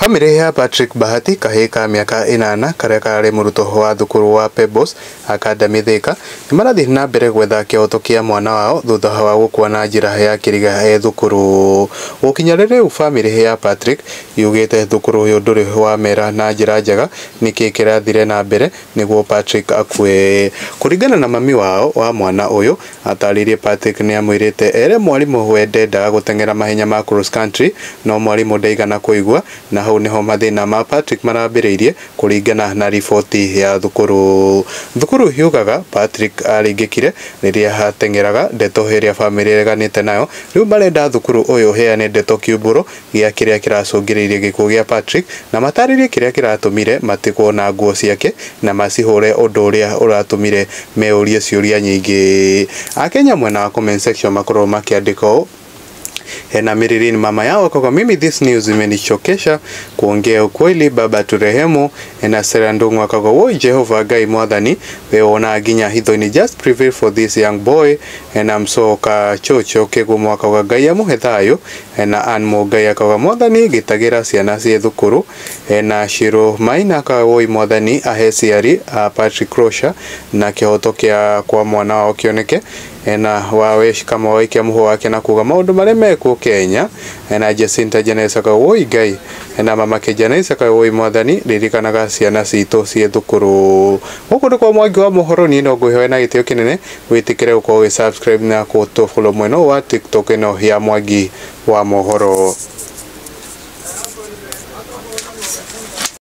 Bamĩrĩ ya Patrick Bahati, kahĩĩ ka mĩaka 8 karĩa karĩ mũrutwo wa thukuru wa Pebbles Academy Thika, nĩ marathiĩ na mbere gwetha kĩhoto kĩa mwana wao thutha wa gũkua na njĩra ya kĩriga e thukuru. Gũkinya rĩu bamĩrĩ ya Patrick yugĩte thukuru ũyũ ndũrĩ wamera na njĩra njega nĩkĩ kĩrathire na mbere nĩguo Patrick akue. Kũringana na mami wao wa mwana ũyũ, atarĩirie Patrick nĩ amwĩrĩte ere mwarimũ we ndendaga gũteng'era mahenya ma cross country, no mwarimũ ndaigana kũigua, na hau niho mathĩna ma Patrick marambĩrĩirie kũringana na riboti ya thukuru. Thukuru yugaga Patrick aringĩkire rĩrĩa ateng'eraga, ndeto ĩrĩa bamĩrĩ ĩreganĩte nayo. Rĩu marenda thukuru ũyũ ũheane ndeto kiumbũro gĩa kĩrĩa kĩracũngĩrĩirie gĩkuũ gĩa Patrick, na matarĩrie kĩrĩa kĩratũmire matigwo na nguo ciake na macihũre, ũndũ ũrĩa ũratũmire meurie ciũria nyingĩ. Akenya mwena wa comment section makorwo makĩandĩka ũũ: Hena Miririn mama yao kwa mimi, this news imenichokesha, kuongea ukweli, baba turehemu. Ena Sera Ndung'u akauga, woi Jehova Ngai mwathani we wona nginya hitho-inĩ, just prevail for this young boy. Ena Msoka Chocho Kĩgumo akauga, Ngai amũhe thayũ. Ena Ann Mũngai akauga, mwathani gitagĩra ciana ciĩ thukuru. Ena Shiro Maina akauga, woi mwathani ahe ciari a Patrick Rosha na kĩhoto kĩa kwa mwana wao kĩoneke. Ena Wawesh kama waikia mũhũ wake na kuga maũndũ marĩa mekwo Kenya. Ena Jacinta Janesa akauga, woi Ngai. Ena mama ke Janesa akauga, woi mwathani ririkanaga ciana citũ ciĩ thukuru. Gũkũ nĩ kwa Mwangi wa Mohoro, niĩ no ngwĩhoe na gĩtĩo kĩnene wĩtĩkĩre gũkorwo ũgĩ subscribe na gũtũ follow mwena wa TikTok ĩno ya Mwangi wa Mohoro.